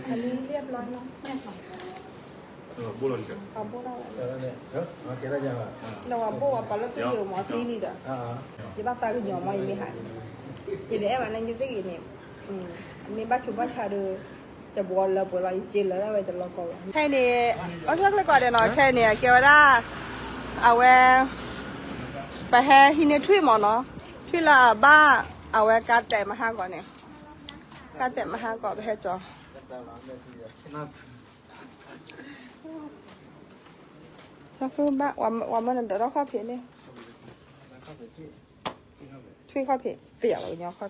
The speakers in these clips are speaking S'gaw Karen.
အလံလၢအဘျီနီၤ, အဘိၣ်လီၤ, အဘိၣ်လီၤ, ဒီးအဘိၣ်ဝဲပှၤလၢပယိၤမၤသံလံဒီး, ယဘၣ်သးကညီၤမးယမ့ၢ်ဟး, ယတအဲၣ်ဘၣ်န့ၣ်ယသ့ၣ်ဂ့ၤန့ၣ်, မ့ၢ်ဘၣ်ဆူးဘၣ်ဆါဒီး, ယဘှီလၢပှဲၤလီၤ ယစ့လၢဒၣ်ဝဲတလီၢ်ကီဝဲ. ခဲအံၤန့ၣ်, အိၣ်ဆၢကျဲကွၢ်ဒီးနီၤ, ခဲအံၤန့ၣ် အကဲဝဲဒၣ်, အဝဲ, ပဟဲဟံးန့ၢ်ထွံၣ်မးနီၤ, ထွံၣ်လၢအဘၣ်, အဝဲကါတဲာ်မဟါကီးန့ၣ်, ကါတဲာ်မဟါကီး ပဟဲကၠီၤ ဘၣ်, ဝဲမ့ၢ်နဒီးထီၣ်ခီၣ်ဖံးန့ၣ်, ထွံၣ်ခီၣ်ဖံး, ပယီၤပှၤကညီခီၣ်ဖံး,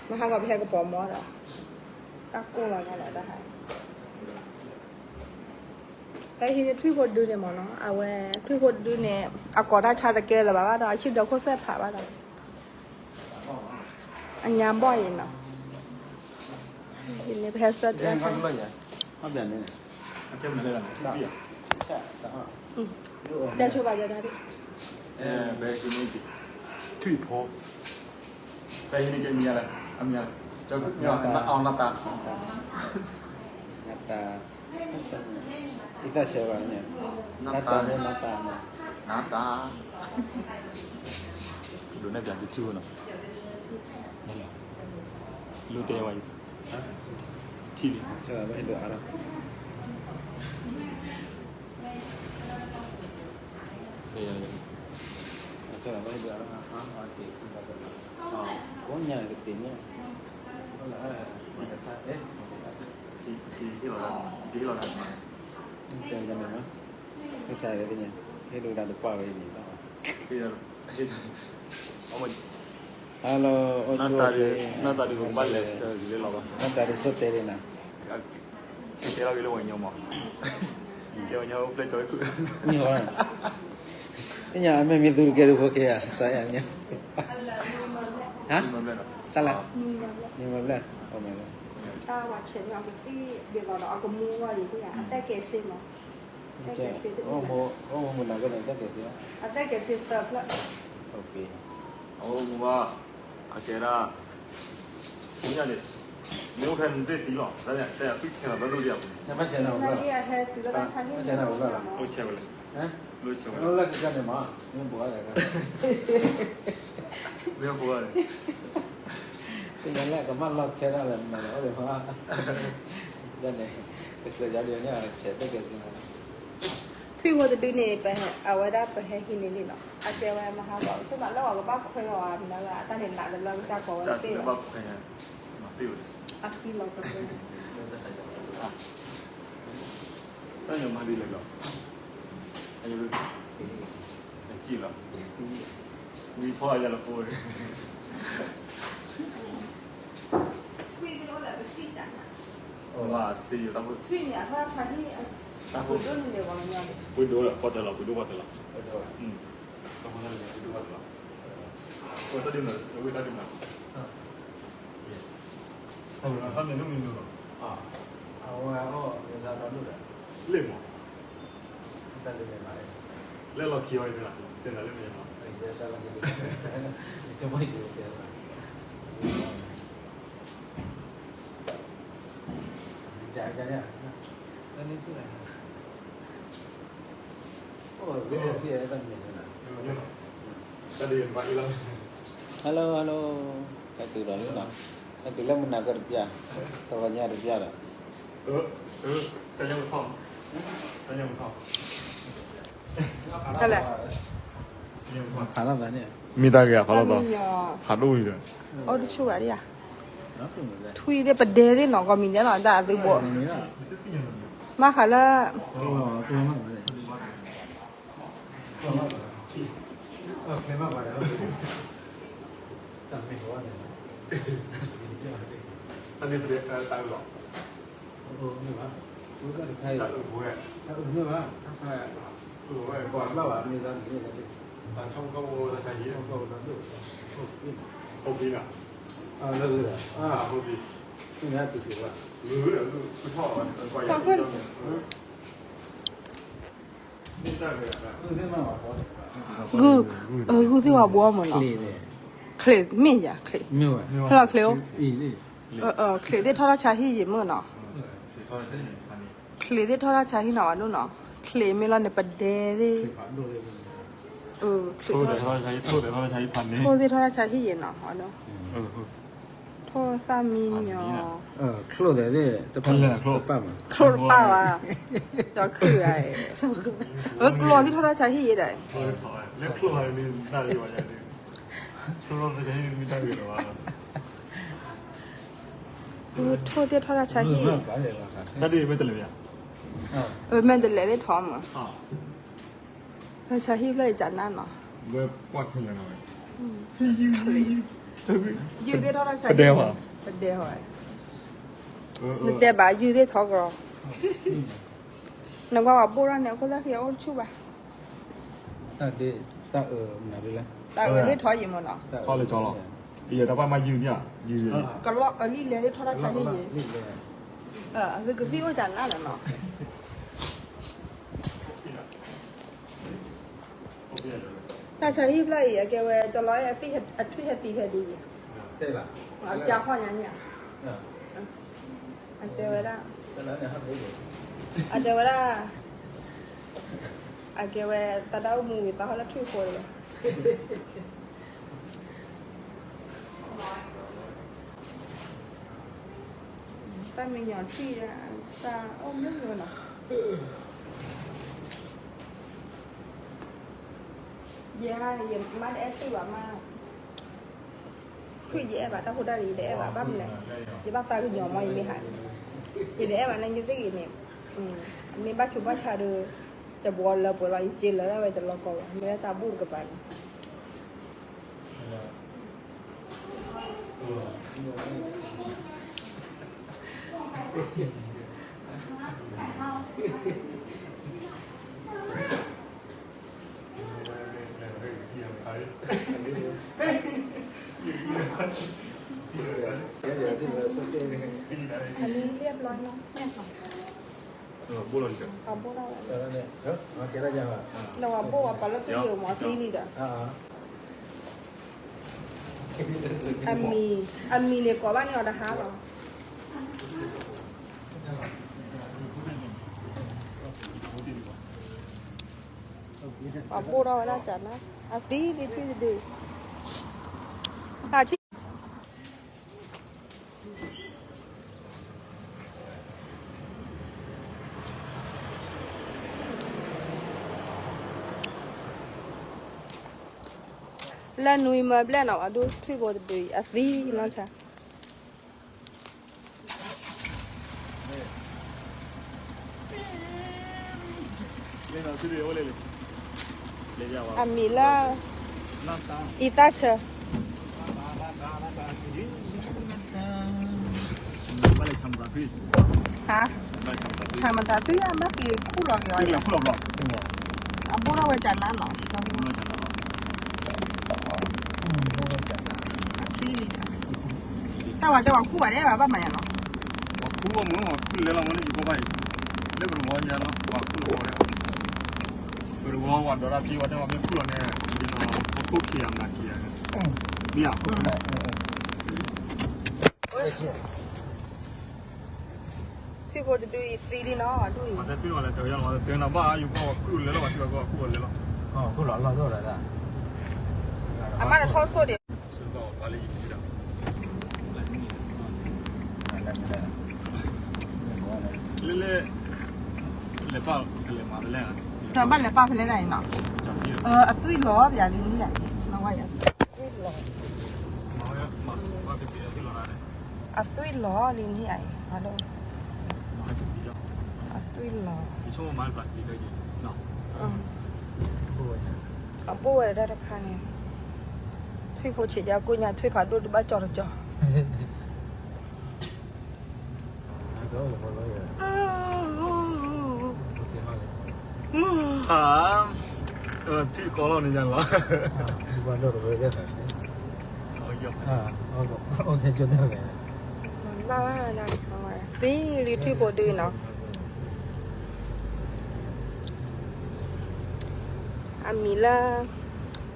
မဟါကီးပဟဲကပီၤမီဒီး, တၢ်ကိၢ်လီၤညါလီၤတၢ်ဟါ ဖဲဟံးန့ၢ်ထွံၣ်ဖိဒုန့ၣ်မ့ၢ်နီၤ, အဝဲထွံၣ်ဖိဒုန့ၣ်, အကိးတၢ်ဆါတကဲလၢၤဘၣ်ဘၣ်ဒီး အဆံၣ်ဒီခိၣ်စဲၣ်ဖးဘၣ်ဒီး, အညါဘီၣ်အံၤနီၤ, ယန့ၣ်ပဟဲဆၢတဲာ်, တဲဆိဘၣ်ယဒၣ်, ထွံၣ်ဖိ, ဖဲဟံးန့ၢ်ကဲမံၤယါလဲၣ်, အမံၤယါလဲၣ်, နၢ်တၢ်, နၢ်တၢ်, နၢ်တၢ်, နၢ်တၢ်, နၢ်တၢ်, ဒိးနဲၣ်ပၠးတထံၣ်ဖိနီၤ, လိၣ်တဲဝဲ, ထံၣ်လံ, ကိးညါကတ့ၢ်န့ၣ်, ဟ့ၣ်လီၤ, ဟ့ၣ်လီၤနၤ, တဲန့ၣ်, ကစၢ်ယွၤ, ဟ့ၣ်ဒိးတၢ်တပှၢ်ဝဲအံၤန့ၣ်, ဟဲလီၤ, နၢ်တၢ်ဒ်ပကဘၣ်လဲၤဆၢဂ့ၤလၢလီၤဘၣ်, နၢ်တၢ်ဒ်စိတဲဒ်နၤ, ကဲထီၣ်ဂ့ၤလၢပှၤကညီမး, ကဲပှၤကညီအိၣ်ဖျဲၣ်ကၠီ, မ့ၢ်အမ့ၢ်မ့ၢ်သူတကဲဒ်ဖိကဲဧါ, စးယၤ, ဟါ, စးလဲၣ်, မ့ၢ်မ့ၢ်, တၢ်ဝဲဆဲးန့ၣ် အကသံၣ်ဒ်သိးဒီးအကမူဂီၢ်ယံၤ, အသက်ကဲစ့မး, အိၣ်မူနၤကဲန့ၣ် အသက်ကဲစ့, အသက်ကဲစ့သၢဖျၢၣ်, အိၣ်မူဘၣ်, အကဲဒၣ်, မ့ၢ်ညါန့ၣ်, မ့ၢ်အိၣ်ဖဲနသ့ၣ်သံလီၤ, တၢ်န့ၣ်တဲအသွံၣ်ခဲလီၤဘၣ်လိၣ်ဒံးအပူၤ, လိၣ်ဆဲးဝဲလဲၣ်, လိၣ်ဆဲးဝဲလဲၣ်, မ့ၢ်ဘိး, မ့ၢ်ဘိးန့ၣ်, ကမၣ်လီၢ်ထဲဒၣ်လဲၣ်, မ့ၢ်အိၣ်ဒံး, န့ၣ်, တချုးယၤဒ်န့ၣ်ဆဲးတကဲစ့, ထွံၣ်ဖိတဒုန့ၣ်, အဝဲဒၣ်ပဟဲဟံးန့ၢ်လံနီၤ, အကဲဝဲမဟါကီး ဆိကမိၣ်လၢအီၤကဘၣ်ခွဲးအီၤဧါ, မနုၤဝဲအတၢ်န့ၣ်နးတဘျီကစၢ်ကိးဝဲသ့ၣ်လီၤ, အဃံလီၤက, တၢ်ညီမၤဒ်လဲၣ်လီၤ, အစံၣ်လီၤ, မံဖီအယၤလီၤဖိ, ထွံၣ်သ့ၣ်အိၣ်လၢပစံၣ်ကၢ်နၤ, ဘၣ်စ့ယိၤတၢ်ဖိ, ထွံၣ်န့ၣ်အထီၣ်ဆါဟံၣ်, တၢ်ဖိဒိၣ်န့ၣ်န့ၣ်ပှၤကညီန့ၣ်, ပှၤဒိၣ်လီၤ ပှၤတၢၢ်လီၤ ပှၤဒိၣ်ပှၤတၢၢ်လီၤ, တၢ်ဖိတၢ်လီၤ, ပှၤတၢၢ်ဒ်မနုၤ, ဝဲတၢ်ဒ်မနုၤ, တၢ်မနုၤမနုၤလီၤ, အဝဲအီၣ်, လ့ၣ်မး, တၢ်လ့ၣ်မး, လဲၤလီၤခံအီၤ, တဲနၤလၢမ့ၢ်နီၤ, Hello hello, ဟဲတုၤဒီးလံနီၤ, ဟဲတုၤလၢမုၢ်နၤကတပျၢ်, တဝီညါတပျၢ်ဒီး, ဖးလီၤသးန့ၣ်, မ့ၢ်တၢ်ဂ့ၤဖးလီၤသး, ဖးဒိၣ်ဝံၤဒီး, အိၣ်တဆူၣ်ဘၣ်ဒံးဧါ, ထွံၣ်သ့ၣ်ပဒဲသ့ၣ်နီၢ်ကီၢ်မံၤဒဲးလီၤ တၢ်အသုဘိ, မၤဃးလၢ ဂုၢ်, ဂုၢ်သ့ၣ်ဝဲဘှီမ့ၢ်နီၤ, ချ့းမ့ၢ်ယၤ, ချ့း, ဖဲလီၤချ့းအိၣ်, ချ့းသ့ၣ်ထီၣ်တၢ်ဆါဟံၣ်ယံၤမ့ၢ်နီၤ, ချ့းသ့ၣ်ထီၣ်တၢ်ဆါဟံၣ်နီၤ ဘၣ်ဒိၣ်နီၤ, ချ့းမ့ၢ်လီၤန့ၣ် ပဒဲသ့ၣ်, ထိၣ်သ့ၣ်ထီၣ်တၢ်ဆါဟံၣ်ယံၤနီၤ, ထိၣ်သၣ်မံညီၤ, ချိၣ်သ့ၣ်, ချိၣ်တပၢ်ဘၣ်, ဒီးခုၣ်ဂၤ, အဝဲကျိသ့ၣ်ထီၣ်တၢ်ဆါဟံၣ်ယံၤဒီး, ထိၣ်သ့ၣ်ထီၣ်တၢ်ဆါဟံၣ်ယံၤ, မ့ၢ်တလဲၤသ့ၣ်ထီၣ်မး, တၢ်ဆါဟံၣ်ဖျၢၣ်အံၤကနၣ်နီၤ, ယုၢ်သ့ၣ်ထီၣ်တၢ်ဆါဟံၣ်, ပဒဲ, နတဲဘၣ်ယုၢ်သ့ၣ်ထီၣ်ကီး, နကွၢ်ပှၤဘိၣ်ထီၣ်န့ၣ် အခိၣ်သၣ်ခံအအိၣ်တဆူၣ်ဘၣ်, တၢ်အၢသ့ၣ်ထီၣ်ယံၤမ့ၢ်နီၤ, ကလီၢ်အလံၤလဲၤသ့ၣ်ထီၣ်တၢ်ဆါဟံၣ်ယံၤ, သုကသံၣ်အိၣ်ကနၣ်လီၤနီၤ တၢ်ဆါဟံၣ်ဖျၢၣ်အံၤ အကဲဝဲ ကၠီလီၤအထွံၣ်ဟဲသံဖဲဒ်အံၤ, အကါခီညါန့ၣ်, အတဲဝဲဒၣ်, အတဲဝဲဒၣ်, အကဲဝဲ တၢ်ဒၣ်အိၣ်မူဝံၤသးဟီၣ်လၢထွံၣ်ဃိလီၤ, တၢ်မံညီၤထံၣ်, တၢ်အိၣ်မူလီၤနီၤ, ယဲ, ယမါတအဲၣ်ထွံၣ်ဘၣ်မး ထွံၣ်ယအဲၣ်ဘၣ်တၢ်ဖိတၢ်လံၤ ယတအဲၣ်ဘၣ် ဘၣ်မနုၤလဲၣ်, ယဘၣ်သးကညီၤမး ယမ့ၢ်ဟး, ယတအဲၣ်ဘၣ်န့ၣ် ယသ့ၣ်ဂ့ၤန့ၣ်, မ့ၢ်ဘၣ်ဆူးဘၣ်ဆါဒီး, ယဘှီလၢပှဲၤလီၤ ယစ့လၢဒၣ်ဝဲတလီၤကီးဘၣ် မ့ၢ်လၢတၢ်ဘူၣ်တကပၤန့ၣ် อันนี้เรียบร้อยเนาะ เนี่ยค่ะ เออ โบ้เราดีกว่า เอาโบ้เรา เราเอาโบ้เอาไปแล้วก็เดี๋ยวหมอซีนี่เด้อ အမံၤန့ၣ် ကိးဘၣ်န့ၢ်အီၤတဟါလီၤ. ပှၤဘိၣ်ထီၣ်ဝဲဒၣ်ကနၣ်, အသံလံ ထွံၣ်တဒု, တၢ်ဆံၣ် လၢနွံမၢဘျဲၣ်နီၤ အဒိထွံၣ်ဖိတဒုအံၤ အသံနီၢ်ဆါ အမံၤလၢ အံသၣ်ဆၢ ဟါ, ဆၣ်မတၤသွံၣ် ဘၣ်က့ၤခူၣ်လီၤက့ၤအီၤ, အဘိၣ်ထီၣ်ဝဲကနၣ်နီၤ, တၢ်ဝဲတဲဝဲခူၣ်ဝဲဒဲးဘၣ် ဘၣ်မၤယၤလီၤ, ပှၤခူၣ်ဝဲမ့ၢ် ပှၤခူၣ်လဲၤလီၤဝဲလၢယိၤကီၢ်ဘၣ်အံၤ, လၢပတဝီညါလီၤ ပှၤခူၣ်လီၤဝဲဒၣ်, ပတဝီဝဲဒီးတၢ်ဖံးဝဲတဲမ့ၢ်ခူၣ်လီၤန့ၣ်, ပခိၣ်ခံဂၤမၤခံဂၤ, မ့ၢ်ဧါ ထွံၣ်ဖိတဒုအံၤသံလံနီၤ, ဒ်အံၤ ပှၤတဲထွံၣ်လီၤလဲၤတၢ်ယါလီၤ ပှၤတတဲနၤဘၣ် ယိၤကီၢ်ပှၤခူၣ်လဲၤလီၤ ပှၤထံၣ်ပှၤကီၢ်ပှၤခူၣ်လဲၤလီၤ, ခူၣ်လီၤလီၢ်ဒိၣ်ဒီး, အမါတထီၣ်ဆိၣ်ဒံး လၢလဲၣ်, လဲၤပာ်ကလဲၤမၤဖဲလဲၣ်, တဘၣ်လဲၤပာ်ဖဲလဲၣ်ဒၣ်အံၤနီၤ, အသွံၣ်လီၤပယၤလံန့ၣ်, အသွံၣ်လီၤလံန့ၣ်အံၤ, အသွံၣ်လီၤ, အဘိၣ်ဝဲဒၣ်တခါန့ၣ်, ထွံၣ်ဖိဆံးယါကိၣ်ညါထွံၣ်ဖးဒိၣ်တဘၣ်ကၠီတကၠီ ထံကီၢ်လီၤန့ၣ်ယါလီၤ, သံလံထွံၣ်ဖိဒုနီၤ, သံလံထွံၣ်ဖိဒုနီၤ, အမံၤလၢ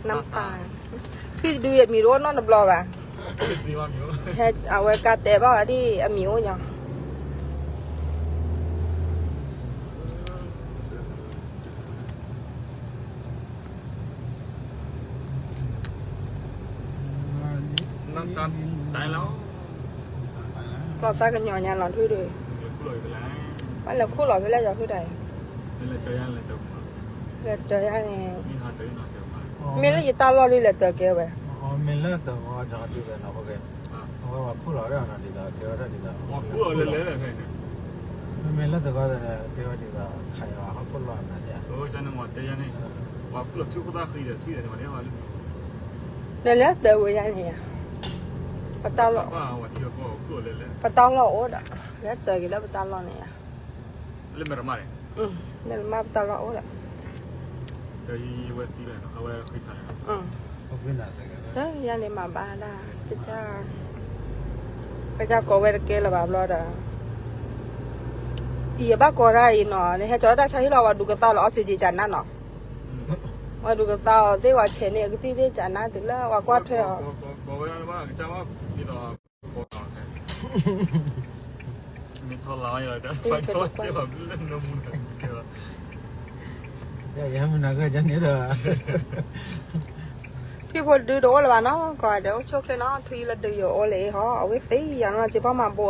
နတၢ် ထွံၣ်တဒုအံၤအမံၤတအိၣ်နီတဘျီဘၣ်. အဝဲကါတဲဘၣ်အီၤဒ်အမံၤအိၣ်ညီ လီၤသးကညီၤညါလီၤထွံၣ်ဒု ဘၣ်လဲၤခူၣ်လီၤဖဲလဲၣ်ယီၤထွံၣ်တၢ်အံၤ လဲၤတၢၤယါန့ၣ် မ့ၢ်လၢယတၢ်လီၢ်လံလဲၤတၢၤကဲဝဲ မ့ၢ်လၢတၢၤဝဲဒ်သိး အဝဲဝဲခူၣ်လီၤဒီးနီၤဒ်သိးကဲဝဲဒၣ်ဒ်သိး မ့မ့ၢ်လၢတၢၤဝဲဒ်သိးကဲဝဲဒ်သိး ခးယၤဝဲဟီၣ်ခိၣ်လီၢ်နၤန့ၣ် လဲၤလၢတၢၤဝဲယါန့ၣ်ယါ ပတၢ်လီၢ် ပတၢ်လီၢ်အိၣ်ဒီး လဲၤတၢၤက့ၤလၢပတၢ်လီၢ်န့ၣ်ယါ မ့ၢ်လၢမ့ၢ်ပတၢ်လီၢ်အိၣ်ဒီး ယၤန့ၣ်မၤဘၣ်ဒၣ် ကစၢ် ကစၢ်ကိးဝဲတကဲလၢၤဘၣ်ဘျီဒီး အံၤယဘၣ်ကိးတၢ်အံၤနီၤ နဟဲကၠီၤတၢ်ဆါဟံၣ်လီၤ ပှၤဒူကသါလီၤ oxygen ကနါနီၤ ပှၤဒူကသါအီၤသ့ၣ် ပှၤဆဲးန့ၢ်အကသံၣ်သ့ၣ်ကနါတုၤလၢပှၤကွၢ်ထွဲအီၤ မ့ၢ်ထီၣ်လါဝဲ ယမနၤကစၢ်ဘၣ်လၢနမူနၤ ဖံဖိဒုတအိၣ်လၢၤဘၣ်နီၤ ကီးဒီးအိၣ်ဆိၣ်ချ့နီၤ ထွံၣ်လၢဒုးယအိၣ်လၢအံၤဟီ အဝဲသ့ၣ်ယၤနီၤ စ့ဖီမၤဘိ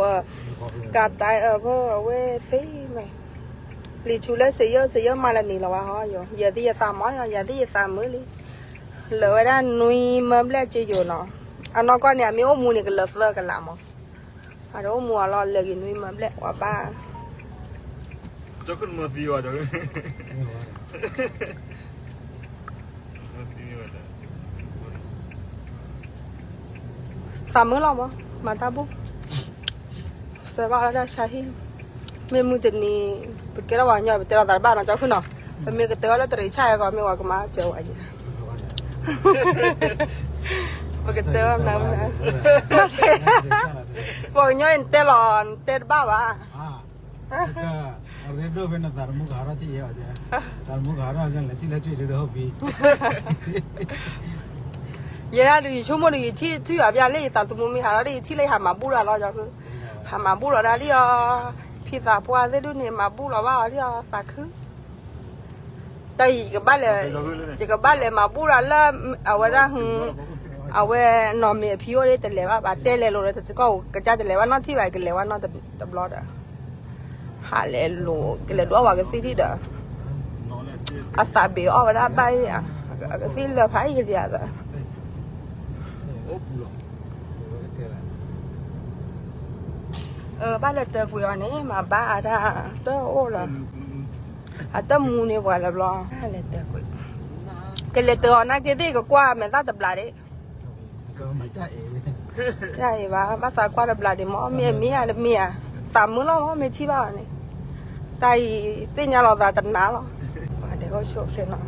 ကးတၢ်အၢဖၢ အဝဲသ့ၣ်မ့ၢ် လံာ်ဆူလၢစယၢၢ် စယၢၢ်မၤလၢနံၤလီၤဝဲဟီ ယသံၣ်ယသးမီၤ ယသံၣ်ယသးမုာ်လံ လၢာ်ဝဲဒၣ်နွံမၢဘျဲၣ်က့ယိာ်နီၤ အနီၢ်ကီၢ်န့ၣ် အမ့ၢ်အိၣ်မူန့ၣ် ကလၢာ်သၢကလးမီၤ အတအိၣ်မူအလီၢ် လၢာ်က့ၤနွံမၢဘျဲၣ် ပှၤဘၣ် ကၠီခုနမၢသံဝဲ သးမုာ်လီၤမး မၤတၢ်ဘူၣ် စၢၤဘၣ်လၢတၢ်ဆါဟံၣ် မ့ၢ်မုၢ်တနံၤ ပကဲထီၣ်ပှၤကညီ ပတဲလီၤသးတဘၣ်နီၤ ကၠီခုနီၤ ပမ့ၢ်ကတၢၢ်အီၤလၢတရံးဆၣ်အဂီၢ် မ့ၢ်ဝဲကမၤစၢၤဝဲယၤ ပကတၢၢ်အီၤမနုၤ ပှၤကညီအံၤနတဲလီၤ နတဲတဘၣ်ဘၣ် အရ့ဒိၣ်ဖဲနသးတမူကဟးထီၣ်ထံၣ်ယဲအီၤ, သးတမူကဟးထီၣ်ကလဲၤထံၣ်လၢထံၣ်ဒုးဟီၣ်ဘံ, ယဲဒၣ်ဒုးယဆိကမိၣ်ဒုးယထံၣ်ထွံၣ်အီၤဘၣ်လၢယသးသမူမ့ၢ်ဟးထီၣ်ဒ်ယထံၣ်လၢယဟးမၤဘူၣ်တၢ်လီၤ, ဟးမၤဘူၣ်လီၤဒၣ်လံအီၤ, ဖံသးပှၢ်သ့ၣ်ဒုးန့ၣ် မၤဘူၣ်လီၤဘၣ်အီၤလံအီၤသးခု တၢ်အံၤ ယကဘၣ်လဲၤမၤဘူၣ်လီၤလၢ အဝဲဒၣ် အဝဲနီၢ်မ့ၢ်အဖံအိၣ်ဒ်တလဲၤဘၣ်ဘၣ် တဲလဲၤလိာ်လၢတသ့ကီၢ်ကစၢ်တလဲၤဘၣ်နီတထံၣ်ဘၣ် ကလဲၤဝဲနီတဘျီဒီး ဟးလဲၤလိာ် ကလဲၤဒိးအဝဲကသံၣ်ဒံးဒီး အသးဘ့ၣ်အီၣ်ဝဲဒၣ်ဘၣ်အံၤ အကသံၣ်လၢဖးယံာ်လံအသး ဘၣ်လဲၤတၢၤကွံာ်အီၤန့ၣ် မၤဘၣ်အတၢ်တအိၣ်လီၤ, အတၢ်မူန့ၢ်ပှၤလၢဘျီ လဲၤတၢၤကွံာ်, ကလဲၤတၢၤအီၤနာ်က့သ့ၣ်ကကွၢ်မဲာ်သၣ်တဘျးဒၣ် တၢ်အံၤဘၣ် ဘၣ်သးကွၢ်တဘျးဒၣ်မ့ၢ် မ့ၢ်မ့ၢ်ဧါတမ့ၢ်ဧါ, သးမုာ်လီၤမ့ၢ်ထံၣ်ဘၣ်အီၤန့ၣ်, တၢ်အံၤသ့ၣ်ညါလီၤသးတနါလီၤ, ပှၤဒဲးအိၣ်ဆိးဖျဲးနီၤ